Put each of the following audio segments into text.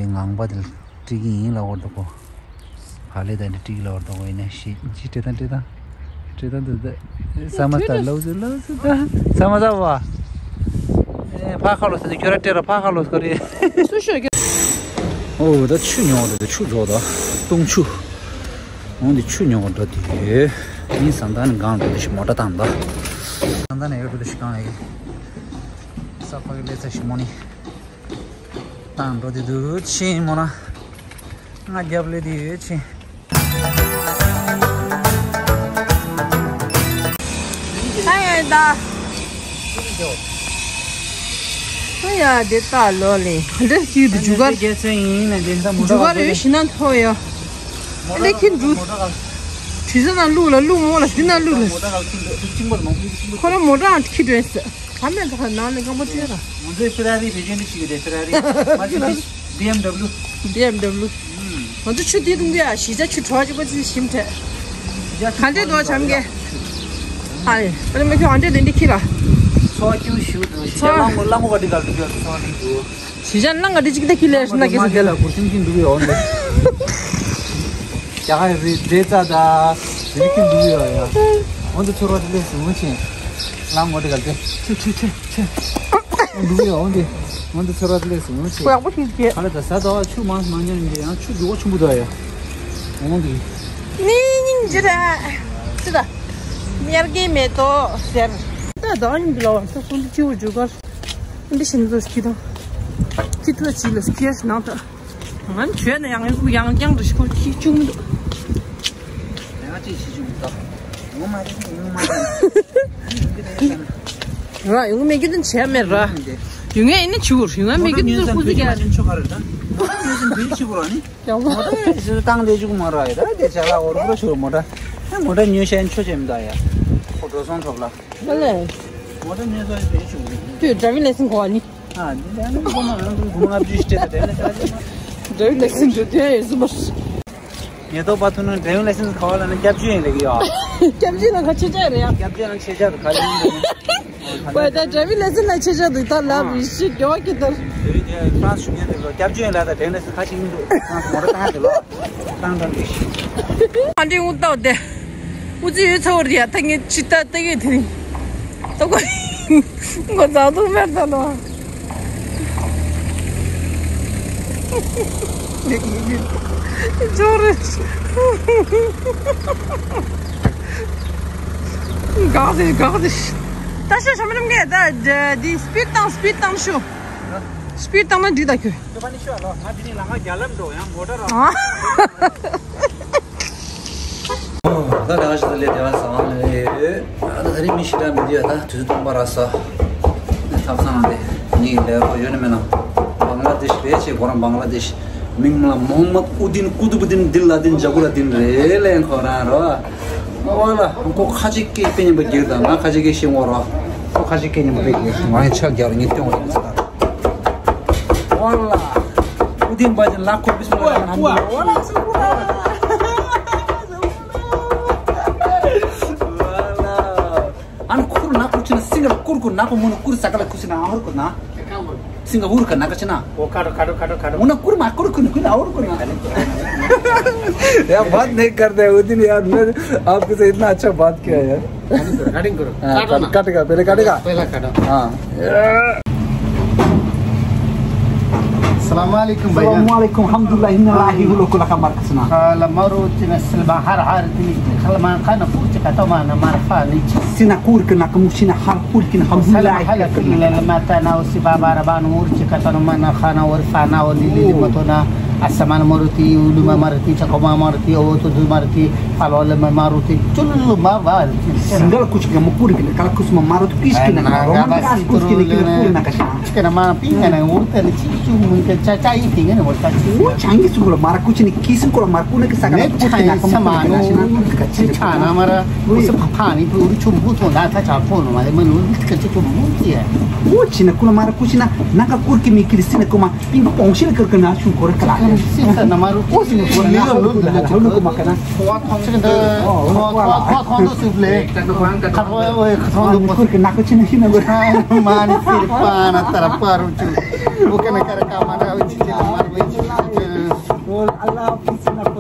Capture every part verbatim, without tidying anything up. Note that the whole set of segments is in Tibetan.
ངང་པ་དེ་ལ་སྤྲད་ཀྱི་ཡིན་ལབ་པ་འདུག་གོ། ཧ་ལས་དང་འདི་སྤྲད་ཀྱི་ལབ་པ་འདུག་གོ། ཡིན་ན་ཤི་ཅི་སྤྲད་དང་སྤྲད་དང་སྤྲད་དང་འདུག་ད། ས་མ་ད་ལོ་ཟེར་ལོ་ཟེར་ད། ས་མ་ཟ་བ། ཨེ་ཕ་ཁ་ལོ་ཟེར་ནས་ཁྱོད་ར་སྤྲད་ར་ཕ་ཁ་ལོ་ཟེར་གོ་རེད། སུ་ཤོད་ཀྱི། ཨོ་ད་ཆུ་ཉོ་བ་འགྲོ་དེ་ཆུ་རྫོགས་ད་སྟོང་ཆུ། འོང་དེ་ཆུ་ཉོ་བ་འགྲོ་དེ། ཡིན་བཟའ་ཟླ་ནི་གང་འགྲོ་དེ་ཞིག་མོ་ཊ་བཏང་ད། བཟའ་ཟླ་ནི་ཡོད་འགྲོ་དེ་ཞིག་གང་ལ་ཡིན། ས་ཕ་གི་ལས་ཚ་ཞིག་མོ་ནི། བཏང་འགྲོ་དེ་འདུག་ཕྱིན་མོ་ན། ང་རྒྱབ་ལས་དེ་ཡོད་ཕྱིན། ད་ཡོད་ད། ཨ་ཡ་དེ་ལྟ་ལོ་ལེ་ག་འདྲ་ཞིག་འདུག་རྒྱུ་སྐར། རྒྱལ་མཚན་ཡིན་ན་དེ་ད་མོ་རྒྱུ་སྐར་ཡོད་ཤི་ན་མཐོ་ཡ། ཨ་ལེ་ཁྱིམ་འགྲུལ། དྲི་ཟ་ན་བླུག་ལ་བླུག་མོ་ལ་དྲི་ན་བླུག་ལ། ཁོ་ར་མོ་ཊ་ཁྱི་འདྲ་ཟེར། ད་མེད་ད་ནང་ནས་རྐང་པ་ཐོན་ར། ང་ཚོའི་ཕེ་ར་རི་བེད་སྤྱོད་འདི་ཞིག་རེད། ཕེ་ར་རི་མ་གཞི་འདི་བི་ཨེམ་ཌབ་ལུ། བི་ཨེམ་ཌབ་ལུ། ང་ཚོ་ཆུ་འདི་འཐུང་གི་ཡ་གཞིས་ཆགས་ཆུ་བྲོ་བ་གཅིག་པ་ཅིག་ཞིམ་ཐལ། ག་འདྲས་འདུག་བྱམས་རྒན། ཨ་ཡེ་ཨ་ནི་མ་ཁྱོད་ཨ་འདྲས་འདི་འདི་ཁྱི་ར། ཚོ་ཅུ་ཞུ་འདུག་གཞིས་ཆགས་གླང་མོ་གླང་མོ་ག་འདི་ག་འདུག་ཚོ་འདི་འདུག་གཞིས་ཆགས་གླང་ག་འདི་གཅིག་ད་ཁྱི་ལས་ན་གི་སུ་དེ་ལ་གུར་ཆུང་ཆུང་འདུག་ཡོང་ནས། རྒྱ་གར་རི་འདྲེ་རྩ་དང་རི་ཁྱི་འདུག་ཡོད་ཡ། འོན་ཏེ་ཚོར་བ་དེ་ལས་སུ་ངོ་ཆེ། གླང་མོ་དེ་ག་དེ་ཆེ་ཆེ་ཆེ་ཆེ། འདུག་ཡོད་འོན་ཏེ། འོན་ཏེ་ཚོར་བ་དེ་ལས་སུ་ངོ་ཆེ། ཡག་པོ་ཞིག་བྱེད། ག་ལ་ད་ཟ་ད་བ་ཆུ་མང་མང་ཉམས་ཡིན་ཏེ་ཡང་ཆུ་རྒྱུ་བ་ཆུང་པོ་འདུག་ཡ། འོན་ཏེ། ནི་སྙིང་རྗེ་རེད། ཅི་ད། དམྱལ་གྱི་མེ་ཏོག་ཟེར། ད་ད་ཡིན་གི་ལ་བ་ད་སོང་དུ་ཅི་བ་རྒྱུ་གར། འདི་བཞིན་དུ་སྐྱིད་དང་། ཁྱི་ཐུག་ཅི་ལ་སྐྱེས་ནང་དུ། ང་ནི་བྱོས་ན་ཡང་ཡང་ཡང་ཡང་འདྲ་ཞིག་ཁོ་ཁྱི་བཅུག་མི་འདུག་ང་ཅིག་ཞིག་བཅུག་མི་འདུག་ངོ་མ་རེད་ངོ་མ་རེད། ར་ཡོང་མེད་རྒྱུ་དེ་བྱས་མེད་ར། ཡོང་ངེས་ཡིན་ན་བྱུར་ཡོང་ངེས་མེད་རྒྱུ་དེ་ཧུ་ཟི་རྒྱ། ཆོ་ག་རེད་ད། ཡོང་ངེས་ཡིན་ཆི་གོ་ར་ནི། ཡག་པོ། མོ་ཊ་ཡོད་ཞིག་བཏང་དེ་བཅུག་མ་ར་ཡ་ད་དེ་བྱ་ལ་འོར་འོར་ཆུ་མོ་ཊ། ཧ་མོ་ཊ་ཉོས་ཤན་ཆོ་ཆེ་མི་འདུག་ཡ། ཁོ་འགྲོ་སོང་ཐོབ་ལ། ཨ་ལེ། མོ་ཊ་ཉོས་སོང་དེ་བཅུག་མི་འདུག་དུས་ཌ་རའི་ཝིང་ལའི་སན་གོ་བ་ནི། ཨ་འདི་ལ་ནི་ཁོ་མ་རང་ཚོ་ཁོ་མ་བཅུ་ཞིག་སྤྲད་དེ་ལ་ཅག་ཅག་མ། ཌ་རའི་ཝིང་ལའི་སན་འགྲོ་དུས་ཡིན་སུ་མ། ཉེ་ཐོག་པ་ཐུག་ན་ཌ་རའི་ཝིང་ལའི་སན་ག་བ་ལ་ན་སྐྱབས་བཅོལ་ཡིན་ལེགས་ཡོད། སྐྱབས་བཅོལ་ལ་ག་ཆེ་ཆ་རེད་ཡ། སྐྱབས་བཅོལ་ལ་ཆེ་ཆ་དུ་ག་ལ་ཡིན་པ་ད་ཌ་རའི་ཝིང་ལའི་སན་ལ་ཆེ་ཆ་དུ་ད་ལབ་རེ་ཞིག་གོ་བ་ཀི་ཏར། དེ་རིང་ངས་ཧྥ་རན་སི་ཞུ་མཁན་དེ་ཚོ་སྐྱབས་བཅོལ་ཡིན་ལ་ད་ཌ་རའི་ཝིང་ལའི་སན་ག་ཆེ་ཡིན་འདུག་ཧྥ་རན་སི་མོ་ཊ་བཏང་དེ་ལོ། བཏང་བཏང་དེ་ཞིག་ཨ་འདྲའི་འུ་ཏའོ་དེ། ཨུ་ཙི་ཡོད་ཚོར་ཡ་ད་ངས་ཅི་ལྟ་ལྟ་གི་དེ་རིང་། ལྟ་གོ་ངོ་ཚ་ཐུག་མེར་ད་ལོ། ཅོ་རེ། གག་དེ་གག་དེ། ད་ཤོ་ཤོ་མི་རམ་གེ་ད་འདི་སྤིར་བཏང་སྤིར་བཏང་ཤོ། སྤིར་བཏང་ན་འགྲིག་ད་ཁྱོད། ཅོ་པ་ནི་ཤོ་ལོ་ང་འདི་ནི་ལ་ང་རྒྱ་ལམ་འགྲོ་ཡང་མོ་ཊ་ར། ཨ། ད་ད་ག་ཞིག་ལས་བདེ་བ་བཟང་ལས། ད་ད་རིང་མི་ཞིག་འདྲ་མི་འདུག་ཡ། ད་དུས་ཚོད་སྟོང་པ་རག་སོང་། ཐབ་ཚང་དེ་ཉིད་ལས་རོགས་ཡོད་ནི་མེད་ན། བང་ལ་དེཤ་རེད་ཅེས་ཁོ་རང་བང་ལ་དེཤ། མིང་ལ་མོ་ཧམ་མད་ཨུ་དིན་ཀུ་ཏུབ་ཨུ་དིན་དིན་ལ་དིན་ཇ་གུ་ལ་དིན་རེད་ལས་ཁོ་རང་རོ། ཨ་བ་ལ་ཁོ་ཁ་ཅིག་སྐད་དཔེ་ཉན་པ་སྒེར་དང་ང་ཁ་ཅིག་སྐད་ཤེས་ངོ་རོ། ཁོ་ཁ་ཅིག་སྐད་ཉན་པ་དཔེ་སྒེར་ང་ཡང་ཆ་རྒྱག་རོ་ཉིད་སྟོན་རོ་ཡིན་ས། ཨ་བ་ལ་ཨུ་དིན་པ་ཅན་ལ་ཁོ་པི་སུ་ལ་ན་ཨ་ཁུར་ནག་པོ་ཆེ་ན་སིང་ག་ལ་ཀུར་ཀུར་ནག་པོ་མོ་ན་ཀུར་ས་ག་ལ་ཁུ་སི་ན་ཨ་ཧུར་ཀུར་ན། སིང་ག་ཧུར་ཀ་ན་ཀ་ཆེ་ན། वो काटो काटो काटो काटो। वो ना कुर मा कुर कुन कुन और कुन। यार बात नहीं करते वो दिन यार मैं आपके साथ इतना अच्छा बात किया यार। कटिंग करो। हाँ, काटो ना। काटेगा पहले काटेगा। पहला काटो। हाँ। السلام عليكم. الحمد لله إن الله هو كل خبر كسنا. لا مرو تنا سلبا هر هر تني خلما كان فوت كتما نمر فاني. سنا كور كنا كمشينا هر كور كنا الحمد لله. سلام عليكم. لما تنا وسبابا ربان ورجي كتنا ما نخانا ورفانا وليلي لمتنا. السمان مرتي ولما مرتي تقوما مرتي أو تدو مرتي. فالولا ما مرتي كل ما بارتي. سنجل كوش كنا مكور كنا كلا كوس ما مرت كيش كنا رومان كاس كوس كنا كنا كنا كشان. كنا ما بينا ورتنا تشي شو من كشا شاي تيجي نورتا. वो चांगी सुगुला मारा कुछ नहीं किसिम को मारा कुने के सागा कुछ ना कम कुने के नाशना कुछ का चीज छाना मारा उसे पानी पे उड़ी चुम भूत होता था चार फोन वाले मन उड़ी के चुम भूत है. वो चिना कुला मारा कुछ ना ना का कुर के मी क्रिस्टीन को मा पिंग पोंग शिल कर के ना शू कोर कला. सिंसा ना मारो वो सिंह कोर ना हो ना हो को मा कना. वो थोंग से वो थोंग तो सुबले. खतवा वो खतवा कुर के ना कुछ नहीं ना. मानी सिर पाना तरफ पारू चू. वो कना कर का मारा वो चीज मार वो चीज.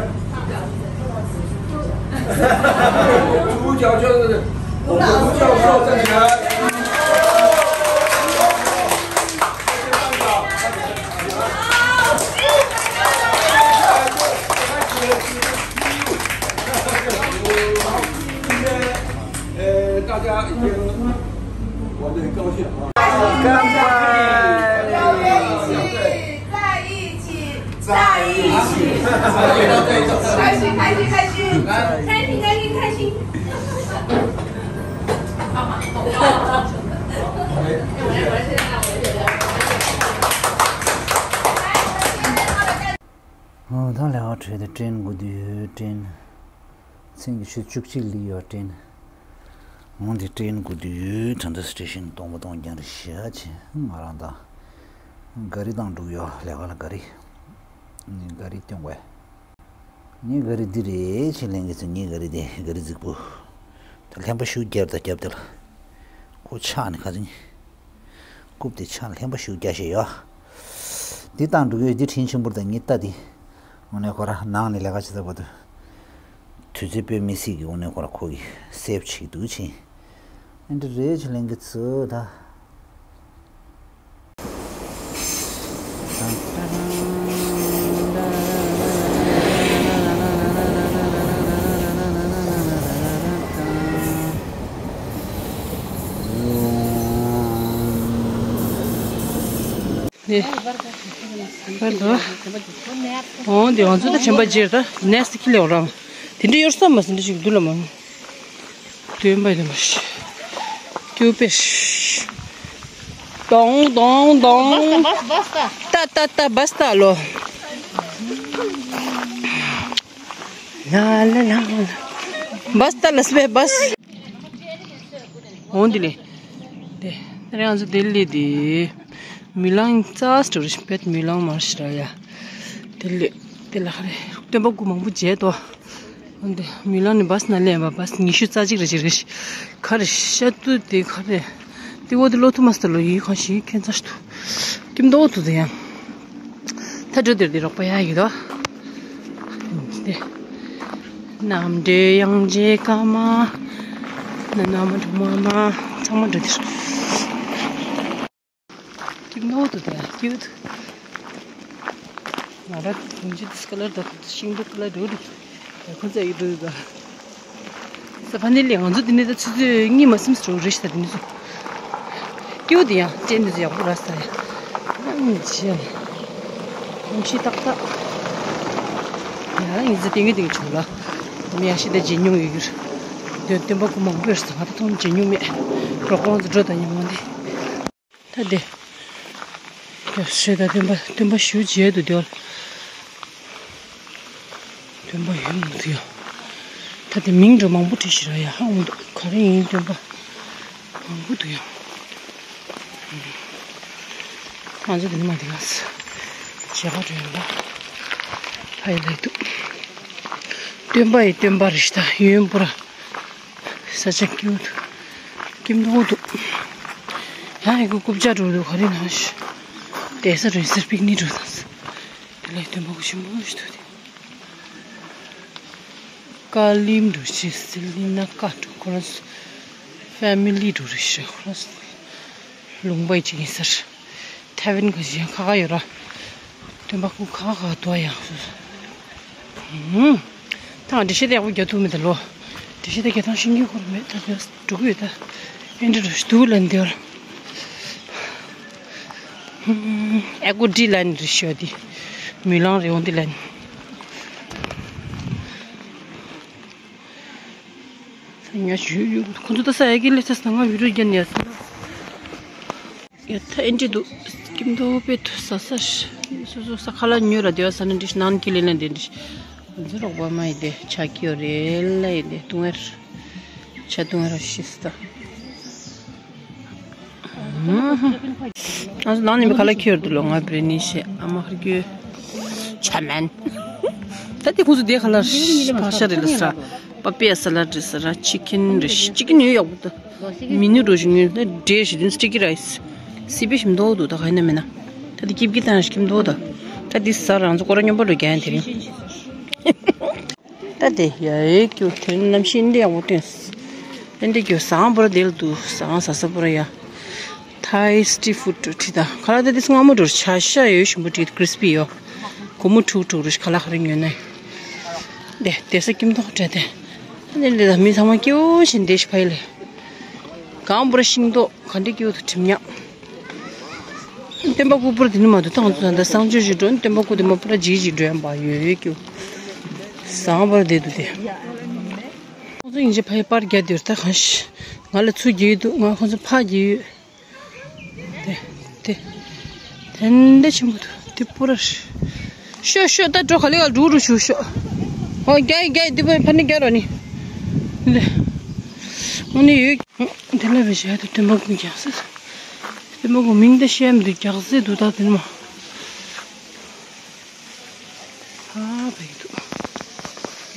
来。朱教授，朱教授站起来。今天，呃，大家已经玩得很高兴啊。干杯！ 在一起，在一起，开心，开心，开心，开心，开心，开心。ཨོ། ད་ལས་ཀ་གྲོལ་ཏེ་ཀྲེན་སྒུག་བསྡད་ཡོད། ཀྲེན། མཚན་གྱི་ཆུ་བཅུ་གཅིག་སླེབས་ཡོད། ཀྲེན། འོང་དེ་ཀྲེན་སྒུག་བསྡད་ཡོད། ད་ལྟ་སི་ཊེ་ཤན་སྟོང་པ་སྟོང་རྐྱང་རེད་ཤག་ཅེ། ང་རང་ད་ག་རི་བཏང་འགྲོ་གི་ཡོད། ལས་ཀ་ལ་ག་རི། ངས་ག་རི་སྟོན་དགོས། ངའི་ག་རི་འདི་རེད་ཅེ་ལབ་མཁན་ཚོ། ངའི་ག་རི་དེ་ག་རི་རྫིག་པོ། ད་ལྷན་པ་ཞིག་རྒྱབ་དང་རྒྱབ་དེ་ལ། ཁོ་ཆག་ནས་ཁ་ཚིག་རྐུབ་དེ་ཆག་ནས་ལྷན་པ་ཞིག་རྒྱག་བཞིན་ཡོད། འདི་བཏང་འགྲོ་གི་ཡོད། འདི་དྲིན་ཆེན་པོ་རེད། ད་ངས་ལྟ་དེ། དངོས་གནས་ཁོ་རང་ནང་ནས་ལས་ཀ་བྱེད་ས་བར་དུ། དུས་ཚོད་དཔེ་མི་སྲིད་ཀྱི་དངོས་གནས་ཁོ་རང་ཁོ་གིས་སེབ་བྱེད་ཀྱི་འདུག་ཅེ། ཨ་འདི་རེད་ཅེ་ལབ་མཁན་ཚོ་ད། ནི། ཧ་ལོ། འོང་དེ་ང་ཚོ་ད་ཆེན་པ་རྗེས་ད་ནེག་སི་ཊི་ཁི་ལེ་འོ་རང་། དེ་འདྲ་ཡོད་ས་མ་ཟིན་འདྲ་ཞིག་འདུག་ལ་མ། སྟོན་པ་དེ་མ་ཤི། ཀྱུ་པེ་ཤི། དོང་དོང་དོང་། བ་སྟ་བ་སྟ་བ་སྟ། ཏ་ཏ་ཏ་བ་སྟ་ལོ། ལ་ལ་ལ་ལ། བ་སྟ་ལ་སི་བེ་བ་སི། འོང་དེ་ལེ། དེ་ནས་ང་ཚོ་དེ་ལེ་དེ། མི་ལང་རྩ་སྤྲོ་རེ་ཞིག་བེད་མི་ལང་མར་ཤི་ར་ཡ། དེ་ལེ་དེ་ལ་ཁ་རེ་སྟོན་པ་སྐུ་མང་པོ་མཇལ་ཏོ། འོན་ཏེ་མི་ལང་ནི་བ་སི་ན་ལེན་པ་བ་སི་ཉི་ཤུ་རྩ་གཅིག་རེ་ཅིག་རེ་ཞིག་ཁ་རེ་ཤ་ཏུ་དེ་ཁ་རེ་དེ་འོ་དེ་ལོ་ཐུ་མ་སྟ་ལོ་ཡི་ཁ་ཤི་ཁན་ཚ་ཤི་ཏུ་ཀིམ་དོ་ཏུ་དེ་ཡང་ཐ་འགྲོ་དེར་དེ་རོགས་པ་ཡ་ཡི་དོ། དེ་རྣམ་འདྲེན་དབྱངས་ཅན་དཀར་མ། ན་ན་མ་འགྲོ་མ་མ་ཚང་མ་འགྲོ་དེར། ཀིམ་ནོ་ཏུ་དེ་ཀིའུ་ཏུ། ང་ར་གོང་ཆེ་ཏིས་ཀ་ལར་དང་ཤིང་ཏུ་ཀ་ལར་འགྲོ་རེད། ཁོ་ཚ་ཡི་འགྲོ་ཡི་ག་ས་ཕ་ནི་ལས་ང་ཚོ་འདི་ནས་ད་ཆུ་ཚོད་གཉིས་མ་ཟིན་ཙམ་འགྲོ་རེད་ཤག་འདི་ནས་ཚུར། ཀིའུ་དེ་ཡང་ཅན་འདི་ཚོ་ཡག་པོ་ར་ས་ཡ། ཨང་ཅེ། གོང་ཆེ་ཏག་ཏག་ཡ་ཡིན་ཟེར་ཏེ་ངས་དེ་གི་བྱུང་ལ། དེ་ནས་ཡ་ཤི་ད་ཇེ་ཉུང་ཡོད་གི་རེད། སྟོན་པ་སྐུ་མང་པོ་ཡོད་ས་ང་ད་མཐོང་ཇེ་ཉུང་མེད། རོགས་ཁོང་ཚོ་འགྲོ་ད་ཉིན་མོ་འདི། ད་དེ། ཡ་ཤེས་ད་སྟོན་པ་སྟོན་པ་ཞུ་བྱས་འདུག་དེ་བ། སྟོན་པ་ཡོད་མི་འདུག་ཡ། ད་དེ་མིང་འདྲ་མང་པོ་བྲིས་ཤི་ར་ཡ་ཧ་འོང་འདུག་ག་རེ་ཡིན་སྟོན་པ་མང་པོ་འདུག་ཡ། ང་ཚོ་དེ་ནི་མ་དེ་ག་ས་བྱེད་པ་འདྲ་ཡོད་པ་ཧ་ཡ་ལས་འདུག་སྟོན་པ་ཡི་སྟོན་པ་རེ་ཤི་ད་ཡོན་པོ་ར། ས་ཆ་སྐྱིད་པོ་འདུག་སྐྱིད་མདོག་འདུག་ཡང་ཡི་གེ་རྐུབ་བཀྱག་འགྲོ་འདུག་ག་རེ་ན་ཤི། དེ་ས་རུ་སར་པིག་ནི་འགྲོ་དང་། དེ་ལས་སྟོན་པ་གུ་ཆེན་པོ་ཞིག་འདུག་དེ། ཀ་ལིམ་འགྲོ་ཞེས་ཟེར་ལི་ན་ཀ་འགྲོ་ཁོ་རང་ཕེ་མི་ལི་འགྲོ་རེ་ཞེས་ཁོ་རང་ལུང་པའི་ཅིག་ཡིན་ཟེར། ཐེ་ཝན་གི་ཞིང་ཁ་ཁ་ཡོད་ར། སྟོན་པ་ཀུ་ཁ་ཁ་དོ་ཡང་སུ། ཧུམ། ད་འགྲེལ་བཤད་ཡག་པོ་རྒྱག་ཐུབ་མེད་ད་ལོ། འགྲེལ་བཤད་ད་རྒྱག་སྟངས་ཤེས་ཀྱི་ཁོ་ར་མེད་ད་དེ་འགྲོ་གི་ཡོད་ད། ཨེ་འདྲ་འགྲོ་ཞིག་འདུག་ལ་འདི་བར། ཨེ་ཀོ་ཌི་ལན་རེ་ཤོད་དེ། མུན་ལང་རེ་འོང་དེ་ལན། ས་ཉ་ཞུ་ཡོད་ཁོ་ཚོ་ད་ས་ཡ་གི་ལས་ས་ས་ང་བི་རུ་རྒྱན་ཡ་ས། ཡ་ད་ཨེ་འདྲ་འདུག་སྐྱིད་མདོག་དཔེ་ཐུ་ས་ས་ཤ། སོ་སོ་ས་ཁ་ལ་ཉོས་ར་དེ་བ་ས་ན་འདྲི་ནང་གི་ལས་ལན་དེ་འདྲི། འཛི་རོགས་པ་མ་ཡི་དེ་ཆ་ཁྱི་ཡོ་རེ་ལ་ཡི་དེ་ཏུང་ཨེར། ཆ་ཏུང་ཨེར་ཤི་སི་ད། ཨ་ནང་ནས་མི་ཁ་ལ་ཁྱི་ཡོར་དུ་ལོ་ང་བྲེ་ནི་ཤེ་ཨ་མ་ཧར་གྱི་ཆ་མན། ད་དེ་ཁོང་ཚོ་དེ་ཁ་ལ་ཕག་ཤ་རེ་ལ་ས། པ་པེ་ཡ་ས་ལ་རེ་ས་ར་ཆི་ཁིན་རེ་ཤི་ཅི་ཀི་ནི་ཡོག་པོ་ད། མི་ནུ་རོ་ཞིག་ཉོས་ན་འབྲས་ཞིག་དུན་སི་ཊི་ཀི་རའི་སི། སི་པེ་ཞིམ་མདོག་འདུག་ད་ག་ཡིན་ན་མིན་ན། ད་དེ་སྐྱིབ་ཀྱི་ཏང་ཞིག་སྐྱིམ་མདོག་ད། ད་དེ་ཟ་རང་ཚོ་ཀོ་ར་སྙོམས་པོ་འགྲོ་རྒྱ་ཡན་དེ་རིང་། ད་དེ་ཡ་ཨེ་ཀྱུ་དོན་གནམ་གཤིས་འདི་ཡག་པོ་སྟོན། ཨེ་འདི་ཀྱུ་ཟངས་པོ་ར་དེ་ལ་འདུག་ཟངས་ཟ་ས་པོ་ར་ཡ། ཐའི་སི་ཊི་ཕུཌ་འགྲོ་ཁྲི་ད་ཁ་ལ་ད་དེ་སྔ་མོ་འགྲོ་ཆ་ཤ་ཡོད་ཞིམ་པོ་འགྲིག་ཀི་རི་སི་པི་ཡོད། གོ་མོ་ཁྲུག་ཁྲུག་རུ་ཤི་ཁ་ལ་ཁ་རི་ཉོས་ནས། དེ་དེ་ས་སྐྱིམ་མདོག་སྤྲད་དེ། ཨ་ནི་ལས་ད་མི་ཚང་མ་སྐྱིད་པོ་ཞིག་འདི་ཞིག་ཕ་ཡི་ལས། གང་པུ་ར་ཤིང་ཏོག་ག་འདྲ་སྐྱིད་པོ་འདུག་དྲིམ་ཉག་སྟོན་པ་སྐུ་པུར་དེ་ནི་མ་འདུག་ཏང་དུ་ད་གསང་སྤྱོད་ཞིག་འགྲོ་ནི་སྟོན་པ་སྐུ་དེ་མ་པུ་ར་ཇི་ཞིག་འགྲོ་ཡང་པ་ཡོད་ཡོད་སྐྱིད་པོ། ཟངས་པར་བསྡད་འདུག་དེ། ཁོང་ཚོ་ཡིན་གཅིག་ཕ་ཡི་པར་རྒྱག་དེར་ད་གང་ཞིག་ང་ལ་ཚུར་རྒྱག་ཡོད་འདུག་ང་ཁོང་ཚོ་ཕར་རྒྱག་ཡོད། དེ། དེ། དེ་འདྲ་ཆེན་པོ་འདུག་དེ་པུ་ར་རེད། ཤོག་ཤོག་ད་འགྲོ་ག་ལེ་ག་འགྲོ་རུ་ཤོག་ཤོག་ཨོ་རྒྱ་ཡི་རྒྱ་ཡི་དེ་པོ་ཕ་ནི་རྒྱ་རོ་ནི། ལེ། ཨོ་ནི་ཡོད། དེ་ལ་བའི་ཞལ་དུ་སྟོན་པ་ཀུན་རྒྱག་སྲིད། སྟོན་པ་ཀུན་མིང་དེ་བཤད་མི་འདུག་རྒྱག་སྲིད་འདུག་ད་དེ་ནི་མ། ཧ་བའི་འདུག་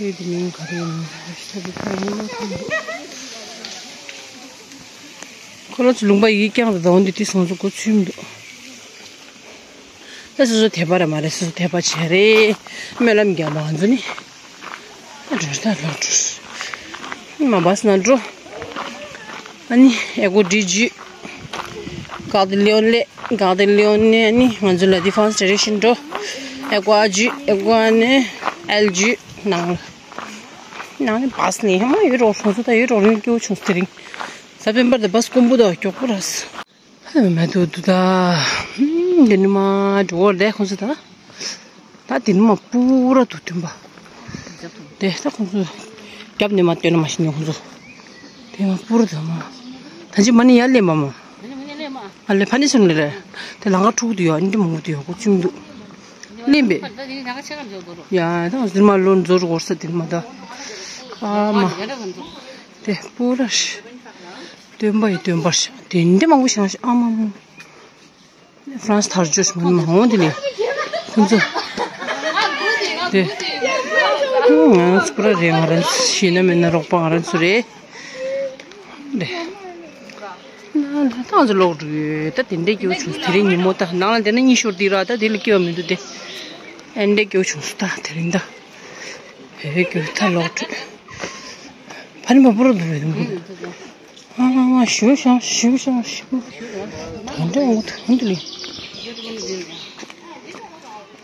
ཡོད་དེ་མིང་ག་རེ་ཡིན་ན་ཤ་དེ་ཁ་ཡིན་ན་ཁོ་འདུག་ཁོ་ལ་ཚོ་ལུང་པ་ཡིག་རྐྱང་དུ་དང་འདི་དེ་སོང་ཚོ་གོ་ཚུལ་མི་འདུག་ད་སོ་སོ་དད་པ་ར་མ་རེད་སོ་སོ་དད་པ་བྱས་རེད། སྨོན་ལམ་རྒྱག་མ་ང་ཚོ་ནི། ད་འགྲོ་ད་ལོག་འགྲོ། མ་བས་ན་འགྲོ། ཨ་ནི་ཨེ་གོ་ཌི་ཇི། གག་དི་ལིའོ་ལེ། གག་དི་ལིའོ་ནས་ཨ་ནི་ང་ཚོ་ལ་དི་ཧྥ་རན་སི་ཌི་རེག་ཤན་འགྲོ། ཨེ་གོ་ཨ་ཇི་ཨེ་གོ་ཨ་ནས་ཨེལ་ཇི། ནང་ལ། ནང་ནས་བས་ནས་ཧ་མ་ཡོད་རོགས་སོང་ཚོ་ད་ཡོད་རོགས་རིང་སྐྱོ་བྱུང་སྟེ་རིང་། ས་པན་པར་དེ་བས་དཀོན་པོ་དང་མགྱོགས་པོ་ར། མ་དུ་དུ་ད། འདི་ནི་མ་འགྲོ་བར་ལས་ཁོང་ཚོ་ད། ད་འདི་ནི་མ་པུ་ར་དུ་དུན་པ། དེ་ད་ཁོང་ཚོ་རྒྱབ་ནས་མ་སྟོན་ན་མ་ཤི་ནས་ཁོང་ཚོ། དེ་མ་པུ་ར་དུ་མ། ད་ཅི་མ་ནི་ཡར་ལེན་པ་མ། ཨ་ལེ་ཕ་ནི་སོང་ལེ་རེད། དེ་ལང་ཀ་ཕྲུག་དུ་ཡོད་ཨ་འདི་མང་པོ་དུ་ཡོད་ཁོ་ཆུང་དུ། ལེན་པས། ཡ་ད་ཟིར་མ་ལོན་ཛོར་གོར་ས་འདི་མ་ད། ཨ་མ། དེ་པུ་ར་ཤི། སྟོན་པ་ཡི་སྟོན་པར་ཤ་དེ་འདྲ་མང་པོ་ཤང་ཤ་ཨ་མ་མ། ཧྥ་རན་སི་དར་ཇོ་ཤི་མ་མ་འོང་དེ་ལས་ཁོང་ཚོ་དེ་ང་རང་ཚོ་པུ་ར་རེད། ང་རང་ཚོ་ཤི་ན་མེད་ན་རོགས་པ་ང་རང་ཚོ་རེད་དེ། ང་ལ་ཏང་ཚོ་ལོག་འགྲོ་ཡོད་ད་དེ་འདྲའི་སྐྱེ་བོ་བྱུང་སོང་དེ་རིང་ཉིན་མོ་ད་ནང་ལ་བསྡད་ན་གཉིད་ཤོར་དེ་ར་ད་དེ་ལ་སྐྱེ་བ་མི་འདུག་དེ། ཨེ་འདྲའི་སྐྱེ་བོ་བྱུང་སོང་ད་དེ་རིང་ད། བོད་སྐྱེ་བོ་ད་ལོག་འགྲོ། ཕ་ནི་མ་པུ་ར་འདུག་བས་དེ་མ། ཨ་མ་ཞུ་ཤང་ཞུ་ཤང་ཞུ། ད་འདྲ་འོང་ཐུང་དུ་ལི།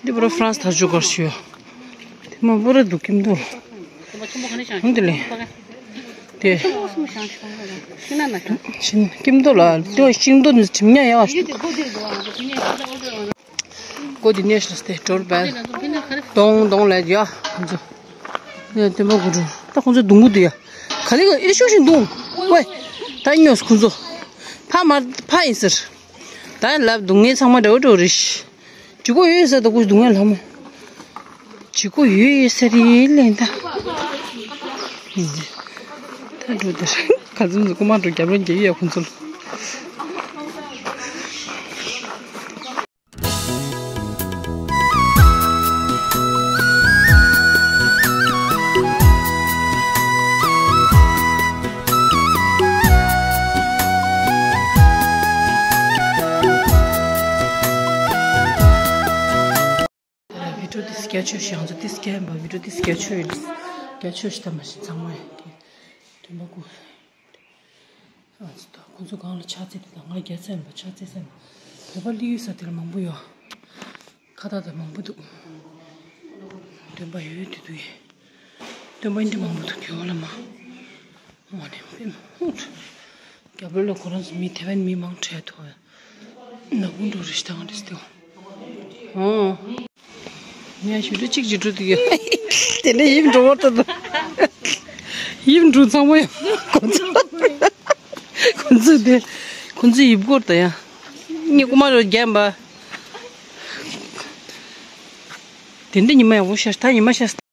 འདི་པུ་ར་ཧྥ་རན་སི་དར་ཇོ་གར་ཞུ། དེ་མ་པུ་ར་འདུག་ཀིམ་དུ། ཧུང་དུ་ལི། དེ། ཤིང་ཀིམ་དུ་ལ་དེ་ཤིང་དུ་ནི་གྲིམ་ཉ་ཡ་ཞུ། གོ་དེ་ནས་ཤ་སྟེ་གྲོར་བལ། གདོང་གདོང་ལ་ཡ། ཁོང་ཚོ། ཡ་དེ་མ་གོ་འགྲོ། ད་ཁོང་ཚོ་སྡུག་མོ་འདུག་ཡ། ག་ལེ་ག་ཨེ་ཤོག་ཤིང་སྡུག་ཝེ། ད་ཉོས་ཁོང་ཚོ། ཕ་མ་ཕ་ཡིན་ཟེར། ད་ལབ་སྡུག་ངན་ཚང་མ་འདྲ་བོ་འདྲ་བོ་རེད། ཇི་གོ་ཡོད་ཟེར་ད་ཁོ་སྡུག་ངན་ལྷ་མོ། ཇི་གོ་ཡོད་ཡོད་ཟེར་རེད་ལན་ད། ད་འགྲོ་དེར། ག་ཚོད་ཚོད་ཀོ་མ་འགྲོ་རྒྱབ་ལོ་རྒྱབ་ཡོད་ཁོང་ཚོ་ལ། རྒྱ་ཆོས་ཤིག་ང་ཚོ་ཏིས་རྒྱ་ཡིན་པ་བི་ཌིའོ་ཏིས་རྒྱ་ཆོས་ཡིན། རྒྱ་ཆོས་ཤིག་ད་མ་ཤི་ཚང་མ་ཡིན། སྟོན་པ་ཀུན། ཨ་ཙི་ད་ཁོ་ཚོ་གང་ལ་ཕྱག་འཚལ་དེ་དང་ང་རྒྱ་ཚ་ཡིན་པ་ཕྱག་འཚལ་ས་ཡིན། བོད་པ་ལི་ཡུལ་ས་དེར་མང་པོ་ཡོད། ཁ་བཏགས་དང་མང་པོ་འདུག་སྟོན་པ་ཡོད་དུ་འདུག་ཡིན། སྟོན་པ་ཡིན་དུ་མང་པོ་འདུག་གི་འོ་ལ་མ། ཨོ་ནི་པེ་མ་ཧུད། རྒྱབ་ལོ་ལ་ཁོ་རང་ཚོ་མི་ཐེ་ཝན་མི་མང་དྲགས་ཐོག་ན་ཀུན་འགྲོ་རེ་ཞིག་དང་རེ་སྟེ། ཨོ། ངས་ཞུ་རེ་གཅིག་གཅིག་འགྲོ་དུས་ཡོད། དེ་ནས་ཡིབ་འགྲོ་བར་ད་དུ། ཡིབ་འགྲོ་ཚང་མ་ཡོད། ཁོ་ཚོ། ཁོ་ཚོ་དེ། ཁོ་ཚོ་ཡིབ་སྐོར་ད་ཡ། ངས་རྐུ་མ་རོ་རྒྱབ་པ། དེ་འདྲ་ཉི་མ་ཡག་པོ་ཤར་ད་ཉི་མ་ཤར།